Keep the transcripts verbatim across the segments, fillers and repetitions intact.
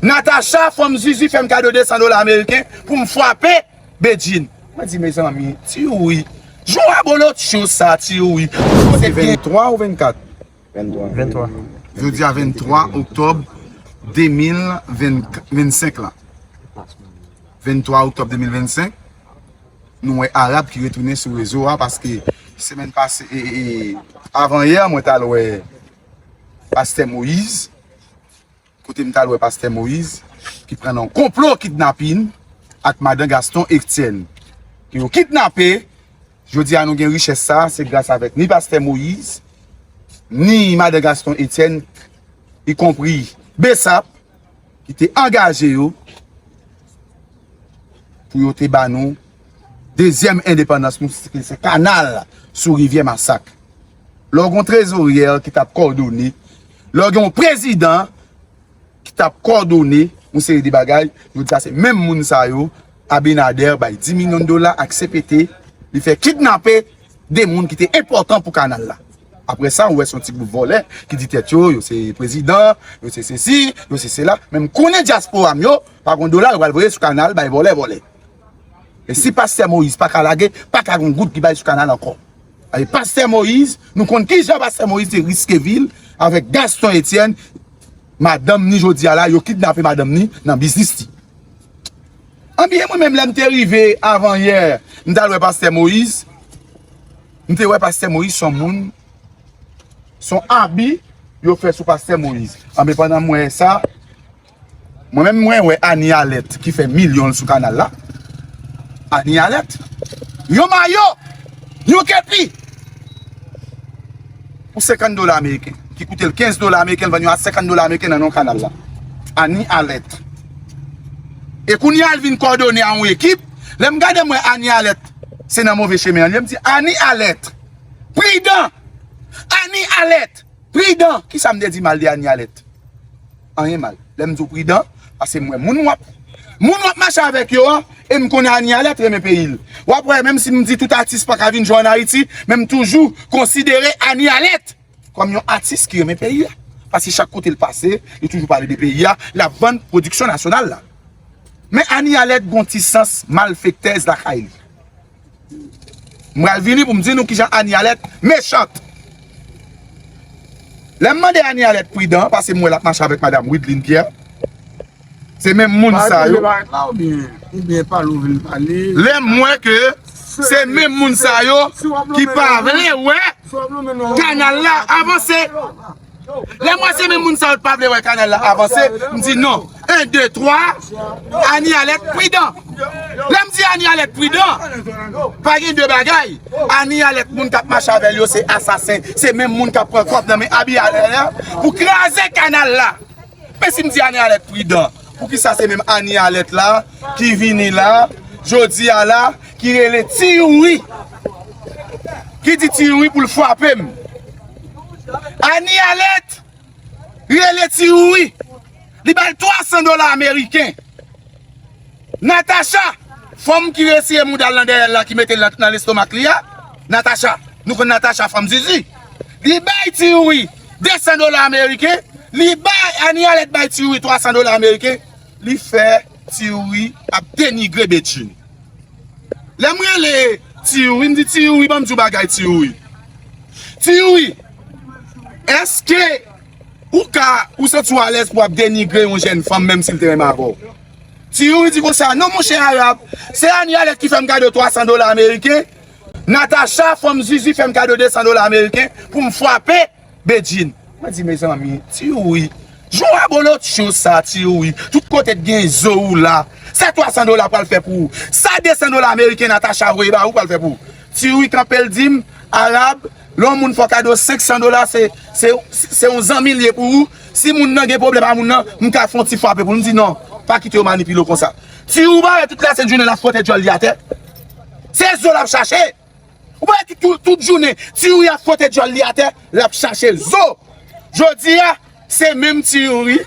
Natacha, fanm Zuzu, fè m kado de san dola ameriken pou m frape Bedjine. Mwen di, mezanmi, Ti Youri, jwe abolotcho sa, Ti Youri. Kote gen ventwa ou vennkat? Ventwa. Jodi a ventwa oktòb de mil vennsenk la. Ventwa oktòb de mil vennsenk, nou wè Arab ki retounen sou rezo a, paske semèn pase, e, e, e, avan yè, mwen t al wè pastè Moïse. Kote m t al wè pastè Moïse, ki pran nan yon konplo kidnapin ak madan Gaston Etienne. Ke yo kidnape, jodi a nou gen richès sa, se gras avèk ni pastè Moïse, ni madan Gaston Etienne, ikonpri Besap, ki te angaje yo pou yo te ba nou dezyèm endepandans nou, se, se kanal sou rivyè Masak. Lè w gen yon trezoryè ki t ap kòdone, lè w gen yon prezidan ki t ap kòdone yon seri de bagay, yo di sa se menm moun sa yo, Abinader bay dis milyon dola ak C P T, li fè kidnape de moun ki te enpòtan pou kanal la. Apre sa, ou wè se yon ti gwoup vòlè ki di tèt yo, yo se prezidan, yo se sesi, yo se sela. Men m konnen dyaspora m yo, pa gon dola yo pral voye sou kanal bay vòlè, vòlè. E si pastè Moïse pa ka lage, pa ka gon goud ki bay sou kanal ankò. E pastè Moïse, nou konn kijan pastè Moïse te riske vi l avèk Gaston Etienne, madanm ni jodi a la, yo kidnape madanm ni nan biznis li. Anben, mwen menm, lè m te rive avan yè, m t al wè pastè Moïse. M te wè pastè Moïse se yon moun, se yon abi yo fè sou pastè Moïse. Anben, pandan m wè sa, mwen menm, mwen wè Annie Alerte ki fè milyon l sou kanal la. Annie Alerte, yon mayo, yon kepi pou senkant dola ameriken, ki koute l kenz dola ameriken, l vann yo a senkant dola ameriken nan non kanal la. Annie Alerte. E kounye a, l vin kòdone a yon ekip. Lè m gade, m wè Annie Alerte se nan move chemen an li ye. M di, Annie Alerte, pridan! Annie Alerte, pridan! Kisa m te di mal de Annie Alerte? Anyen mal. Lè m di w pridan, paske m wè moun w ap, moun w ap mache avèk yo an, e m konnen Annie Alerte renmen peyi l. W ap wè, menm si m di tout atis pa ka vin jwe ann Ayiti, men m toujou konsidere Annie Alerte kòm yon atis ki renmen peyi a. Paske chak kote l pase, li toujou pale de peyi a, l ap vann pwodiksyon nasyonal la. Men Annie Alerte gon ti sans malfektèz lakay li. M pral vini pou m di nou kijan Annie Alerte mechant. Lè m mande Annie Alerte pridan, paske m wè l ap mache avèk madanm Wideline Pierre. Se menm moun sa yo. Lè m wè ke se menm moun sa yo ki pa vle wè kanal la avanse. Lè m wè se menm moun sa yo ki pa vle wè kanal la avanse, m di non. En, de, twa, Annie Alerte pridan. Lè m di Annie Alerte pridan, pa gen de bagay. Annie Alerte, moun k ap mache avè l yo se asasen, se menm moun k ap pran kòb nan men Annie Alerte pou kraze kanal la. Men si m di Annie Alerte pridan, poukisa se menm Annie Alerte la ki vini la, jodi a la, ki rele Ti Youri, ki di Ti Youri pou l frape m? Annie Alerte rele Ti Youri, li ba l twa san dola ameriken. Natacha, fanm ki resire mouda l nan dèyè l la, ki mete l nan, nan lestomak li a, Natacha, nou konn Natacha, fanm Zizi, li bay Ti Youri de san dola ameriken, li bay, Annie Alerte bay Ti Youri twa san dola ameriken, li fè Ti Youri ap denigre Bedjine. Lè m rele Ti Youri, m di, Ti Youri, ban m di w bagay, Ti Youri. Ti Youri, èske ou ka, ou santi w alèz pou w ap denigre yon jèn fanm, menm si l te renmen avè w? Ti Youri di konsa, non, monchè Arab, se Annie Alerte ki fè m kado twa san dola ameriken. Natacha, fanm Zizi, fè m kado de san dola ameriken pou m frape Bedjine. Mwen di, mezanmi, Ti Youri, jwe abolotcho sa, Ti Youri. Tout kote t gen zo ou la. Sa twa san dola pral fè pou ou? Sa de san dola ameriken Natacha voye ba ou pral fè pou ou? Ti Youri kanpe l di m, Arab, lè yon moun fè w kado senk san dola, se, se, se yon zanmi l ye pou ou. Si moun nan gen pwoblèm a moun nan, m ka fè yon ti frape pou l. M di non, pa kite yo manipile w konsa. Ti Youri pa wè tout lasent jounen l ap fwote djòl li atè. Se zo l ap chache. Ou pa wè tout, tout, tout jounen, Ti Youri ap fwote djòl li atè, l ap chache zo. Jodi a, se menm Ti Youri,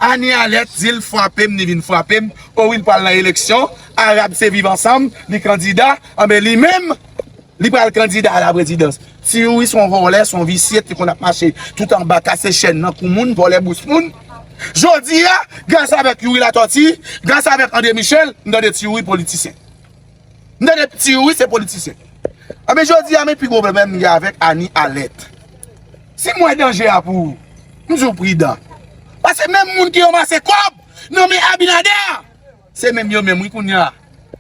Annie Alerte di l frape m, li vin frape m. O wi, l pral nan eleksyon. Arab se Viv Ansanm, li kandida. Anben, li menm, li pral kandida a la prezidans. Ti Youri se yon vòlè, se yon visye, te konn ap mache tout anba, kase chèn nan kou moun, vòlè bous moun. Jodi a, gras avèk Youri Latòti, gras avèk André Michel, m tande Ti Youri politisyen. M tande Ti Youri se politisyen. Anben jodi a, men pi gwo pwoblèm m gen avèk Ani Alèt. Si m wè danje a pou ou, m di w pridan. Paske menm moun ki ranmase kòb nan men Abinader, se menm yo menm wi kounye a.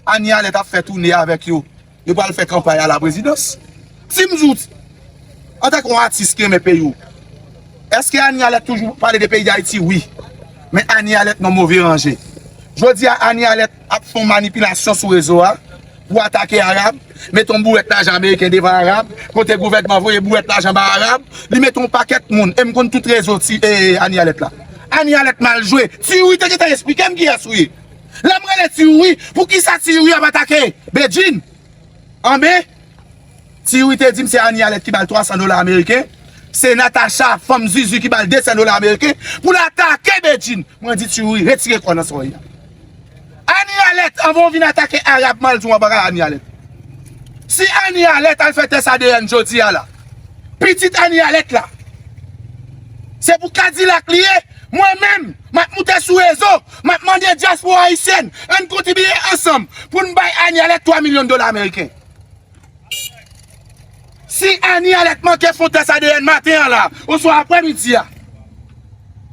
Ani Alèt ap fè toune avèk yo. Yo pral fè kanpay a la prezidans. Si m di w, antanke yon atis ki renmen peyi w, èske Ani Alèt toujou pale de peyi Dayiti? Wi. Men Ani Alèt nan move ranje. Jodi a, Ani Alèt ap fè yon manipilasyon sou rezo a pou atake Arab, mete yon bouwèt lajan ameriken devan Arab, kote gouvènman voye bouwèt lajan ba Arab, li mete yon pakèt moun, e m konn tout rezo ti, e, Ani Alèt la. Ani Alèt mal jwe. Ti Youri te gentan eksplike m kiyès ou ye. Lè m rele Ti Youri, poukisa Ti Youri ap atake Bedjine? Anben, Ti Youri te di m se Ani Alèt ki ba l twa san dola ameriken, se Natacha, fanm Zuzu, ki ba l de san dola ameriken pou l atake Bedjine. Mwen di Ti Youri, retire kò w nan sa w ye a. Ani Alèt, anvan w vin atake Arab, m al di w anba kay Ani Alèt. Si Ani Alèt al fè tès A D N jodi a la, pitit Ani Alèt la, se pou Kadilak li ye. Mwen menm, m ap moute sou rezo, m ap mande dyaspora ayisyèn, ann kontribiye ansanm pou n bay Ani Alèt twa milyon dola ameriken. Si Ani Alèt manke fè yon tès A D N maten an la, oswa aprèmidi a,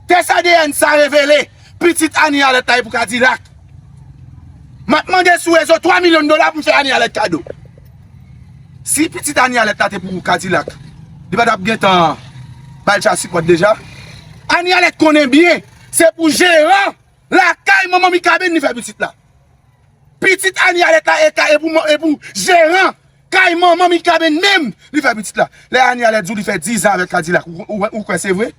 tès A D N sa revele pitit Ani Alèt la e pou Kadilak. M ap mande sou rezo twa milyon dola pou m fè Ani Alèt kado. Si pitit Ani Alèt la te pou Kadilak, li pa t ap gentan ba l chasi pòt deja. Ani Alèt konnen byen, se pou jeran lakay manman Mikaben li fè pitit la. Pitit Ani Alèt la e ka, e pou, e pou jeran kay manman Mikaben menm li fè pitit la. Lè Ani Alèt di w li fè diz an avèk Kadilak, ou, ou, ou kwè se vre?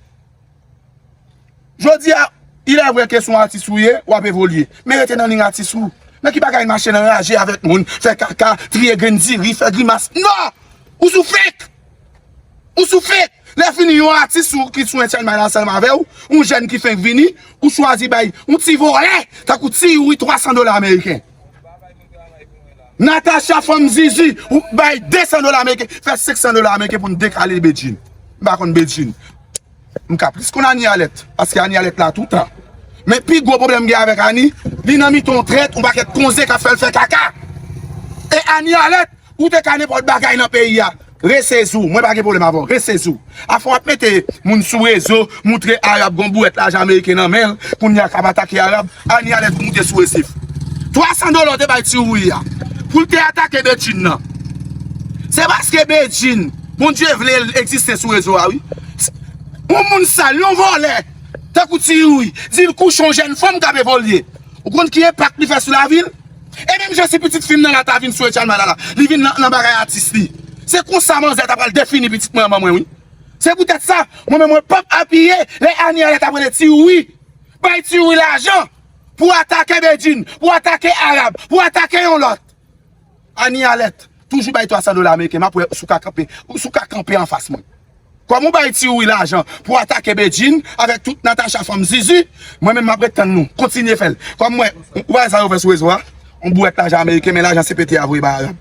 Jodi a, il est vrai ke se yon atis ou ye, w ap evolye. Men rete nan liy atis ou. Nan ki bagay mache nan raje avèk moun, fè kaka, triye grenn diri, fè grimas? Non! Ou sou fake! Ou sou fake! Lè fini yon atis ou ki sou enchènmay la ansanm avè w, yon jèn ki fenk vini, ou chwazi bay yon ti vòlè, tankou Ti Youri twa san dola ameriken. Natacha fanm Zuzu, ou bay de san dola ameriken, fè senk san dola ameriken pou n dekale Bedjine. M pa konn Bedjine. M ka plis konn Ani Alèt, paske Ani Alèt la toutan. Men pi gwo pwoblèm m gen avèk Ani, li nan mitan yon trèt, yon pakèt konze k ap fè l fè kaka. E Ani Alèt, ou te ka nenpòt bagay nan peyi a. Resezi w, mwen pa gen pwoblèm avè w, resezi w. Afè w ap mete moun sou rezo, moutre Arab gon bouwèt lajan ameriken nan men l, kounye a k ap atake Arab, Ani Alèt pou moute sou resif. Twa san dola w te bay Ti Youri a, pou l te atake Bedjine nan. Se paske Bedjine, Bondye vle l egziste sou rezo a, wi. Yon moun sal, yon vòlè, tankou Ti Youri, di l kouche yon jèn fanm k ap evolye. Ou konn ki enpak li fè sou lavi l? E menm jan si pitit fi m nan la ta vin sou enchènmay la, la, li vin nan, nan bagay atis li. Se konsa manzè ta pral defini pitit mwen anba mwen, wi. Se poutèt sa, mwen menm mwen p ap apiye lè Ani Alèt ap rele Ti Youri. Bay Ti Youri lajan pou atake Bedjine, pou atake Arab, pou atake yon lòt. Ani Alèt, toujou bay twa san dola ameriken, m ap wè si w ka kanpe, si w ka kanpe anfas mwen. Kòm ou bay Ti Youri lajan pou atake Bedjine avèk tout Natacha fanm Zuzu, mwen menm m ap ret tann nou. Kontinye fè l. Kòm mwen, ou pa wè sa yo fè sou rezo a? Yon bouwèt lajan ameriken, men lajan C P T a voye bay Arab.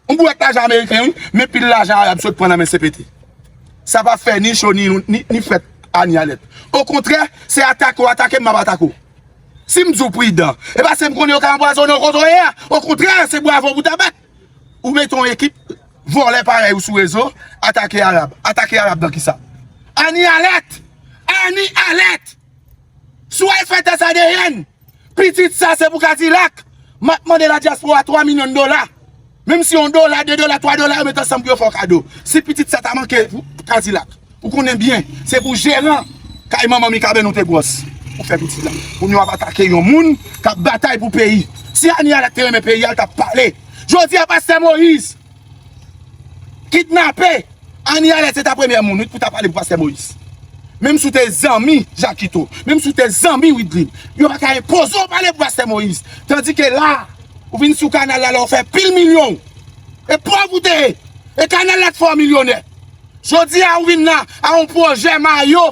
Yon bouwèt lajan ameriken, wi, men pil lajan Arab sot pran nan men C P T. Sa p ap fè ni cho, ni, ni, ni frèt Ani Alèt. Okontrè, se atake w atake m, m ap atake w. Si m di w pridan, e paske m konnen yo ka anpwazonnen w kote w ye a. Okontrè, se bravo pou ta bat. Ou mete yon ekip vòlè parèy ou sou rezo, atake Arab. Atake Arab nan kisa? Ani Alèt! Ani Alèt! Si w al fè tès A D N, pitit sa se pou Kadilak. M ap mande ladyaspora twa milyon dola. Menm si yon dola, de dola, twa dola, yo met ansanm pou yo fè w kado. Si pitit sa ta manke pou Kadilak, ou konnen byen, se pou jeran kay manman Mikaben ou te gwòs. Ou fè pitit la. Kounye a w ap atake yon moun k ap batay pou peyi. Si Ani Alèt te renmen peyi a, l t ap pale. Jodi a, pastè Moyiz kidnape. Ani Alèt se ta premyè moun, wi, pou ta pale pou pastè Moyiz. Menm si w te zanmi Jakito, menm si w te zanmi Widlin, yo pa ka enpoze w pale pou pastè Moyiz. Tandike la, ou vin sou kanal la, la w fè pil milyon. E pòv ou te ye. E kanal la t fè w milyonè. Jodi a, ou vin la a yon pwojè mayo,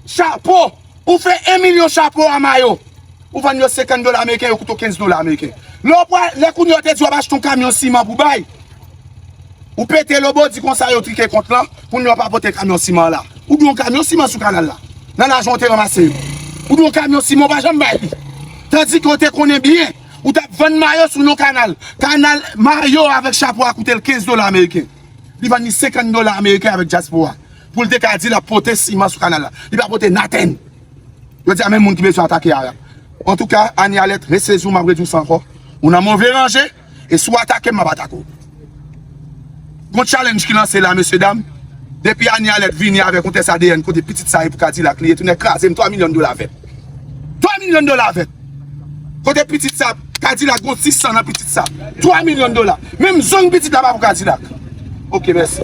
chapo. Ou fè en milyon chapo a mayo. Ou vann yo senkant dola ameriken, yo koute w kenz dola ameriken. Lè w pral, lè kounye a yo te di w ap achte yon kamyon siman pou bay, ou pete lobo, di konsa yo trike kont lan, kounye a w pa pote kamyon siman an la. Ou dwe yon kamyon siman sou kanal la. nan lajan w te ranmase yo. Ou di yon kamyon siman w pa janm bay li. Tandike w te konnen byen, ou t ap vann mayo sou non Kanal. Kanal, mayo avèk chapo a koute l kenz dola ameriken. Li vann li senkant dola ameriken avèk dyaspora. Pou l te ka di l ap pote siman sou Kanal la. Li pa pote naten. Yo di a menm moun ki bezwen atake Arab. Antouka, Anie Alerte, resezi w, m ap redi w sa ankò. Ou nan move ranje, e si w atake m, m ap atake w. Gon challenge ki lanse la, mesye dam. Depi Anie Alerte vini avèk yon tès A D N, kote pitit sa ye pou Kadilak li ye, tounen kraze m twa milyon dola vèt. Twa milyon dola vèt. Kote pitit sa, Kadilak gon sis san nan pitit sa. Twa milyon dola. Menm zong pitit la pa pou Kadilak. Ok, mèsi.